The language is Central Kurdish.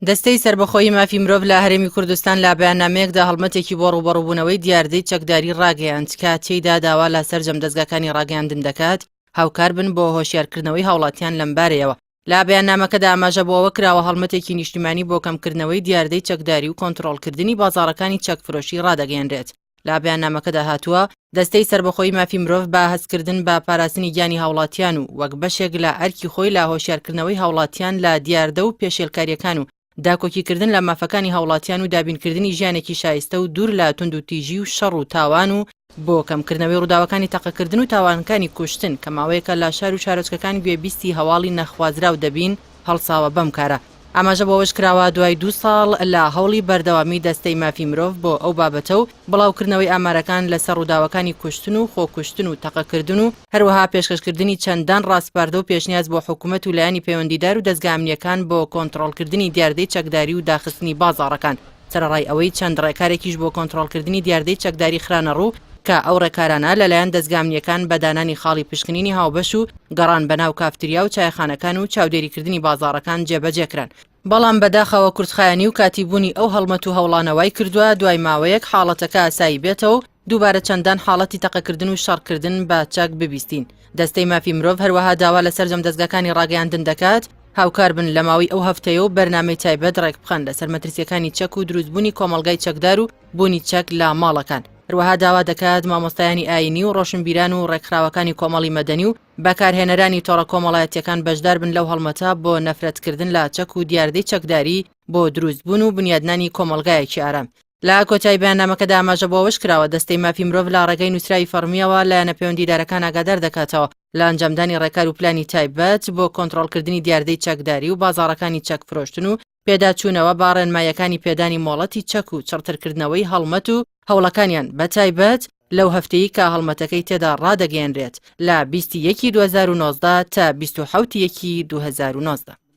دەستەی سەربەخۆی مافی مرۆڤ لە هەرێمی کوردستان لە بەیاننامەیەکدا هەڵمەتێکی بۆ ڕووبەڕووبوونەوەی دیاردەی چەکداری ڕاگەیاند کە تێیدا داوا لە سەرجەم دەزگاکانی ڕاگەیاندن دەکات هاوکار بن بۆ هۆشیارکردنەوەی هاوڵاتیان لەمبارەیەوە. لە بەیاننامەکەدا ئاماژە بۆ ئەوە کراوە هەڵمەتێکی نیشتیمانی بۆ کەمکردنەوەی دیاردەی چەکداری و کۆنترۆڵکردنی بازاڕەکانی چەکفرۆشی ڕادەگەیەنرێت. لە بەیاننامەکەدا هاتووە، دەستەی سەربەخۆی مافی مرۆڤ بە هەستکردن بە پاراستنی گیانی هاوڵاتیان و وەک بەشێک لە ئەرکی خۆی لە هۆشیارکردنەوەی هاوڵاتیان لە دیاردە و پێشێلکارییەکان و داکۆکیکردن لە مافەکانی هاوڵاتیان و دابینکردنی ژیانێکی شایستە و دوور لە توندوتیژی و شەڕ و تاوان و بۆ کەمکردنەوەی ڕووداوەکانی تەقەکردن و تاوانکانی کوشتن کە ماوەیەکە لە شار و شارۆچکەکان گوێبیستی هەواڵی نەخوازراو دەبین هەڵساوە بەم کارە. ئاماژە بەوەشکراوە، دوای دوو ساڵ لە هەوڵی بەردەوامی دەستەی مافی مرۆڤ بۆ ئەو بابەتە و بڵاوکردنەوەی ئامارەکان لەسەر ڕووداوەکانی کوشتن و خۆکوشتن و تەقەکردن و هەروەها پێشکەشکردنی چەندان ڕاسپاردە و پێشنیاز بۆ حکومەت و لایەنی پەیوەندیدار و دەزگا ئەمنییەکان بۆ کۆنتڕۆڵکردنی دیاردەی چەکداری و داخستنی بازاڕەکان سەرەڕای ئەوەی چەند ڕێکارێکیش بۆ کۆنتڕۆڵکردنی دیاردەی چەکداری خرانەڕوو کە ئەو ڕێکارانە لەلایەن دەزگا ئەمنییەکان بە دانانی خاڵی پشکنینی هاوبەش و گەڕان بەناو کافتریا و چایخانەکان و چاودێریکردنی بازاڕەکان جێبەجێکران. بەڵام بەداخەوە کورتخایەنی و کاتیبوونی ئەو هەڵمەت و هەوڵانە وای کردووە دوای ماوەیەک حاڵەتەکە ئاسایی بێتەوە و دووبارە چەندان حاڵەتی تەقەکردن و شەڕکردن بە چەک ببیستین. دەستەی مافی مرۆڤ هەروەها داوا لە سەرجەم دەزگاکانی ڕاگەیاندن دەکات هاوکار بن لە ماوەی ئەو هەفتەیە و بەرنامەی تایبەت ڕێکبخەن لەسەر مەترسیەکانی چەک و دروستبوونی کۆمەڵگای چەکدار و بوونی چەک لە ماڵەکان. هەروەها داوا دەکات مامۆستایانی ئایینی و ڕۆشنبیران و ڕێکخراوەکانی کۆمەڵی مەدەنی و بەکارهێنەرانی تۆڕە کۆمەڵایەتیەکان بەشدار بن لەو هەڵمەتە بۆ نەفرەتکردن لە چەک و دیاردەی چەکداری بۆ دروستبوون و بنیادنانی کۆمەڵگایەکی ئارام. لە کۆتایی بەیاننامەکەدا ئاماژە بۆ ئەوەش کراوە، دەستەی مافی مرۆڤ لە ڕێگەی نووسراوی فەڕمییەوە لایەنە پەیوەندیدارەکان ئاگادار دەکاتەوە لە ئەنجامدانی ڕێکار و پلانی تایبەت بۆ کۆنتڕۆڵکردنی دیاردەی چەکداری و بازاڕەکانی چەک فرۆشتن و پێداچوونەوە بە ڕێنماییەکانی پێدانی مۆڵەتی چەک و چڕترکردنەوەی هەڵمەت و هەوڵەکانیان بە تایبەت لەو هەفتەی کە هەڵمەتەکەی تێدا ڕادەگەیەنرێت لە 20 یەکی 2019 تا 27 یەکی 2019.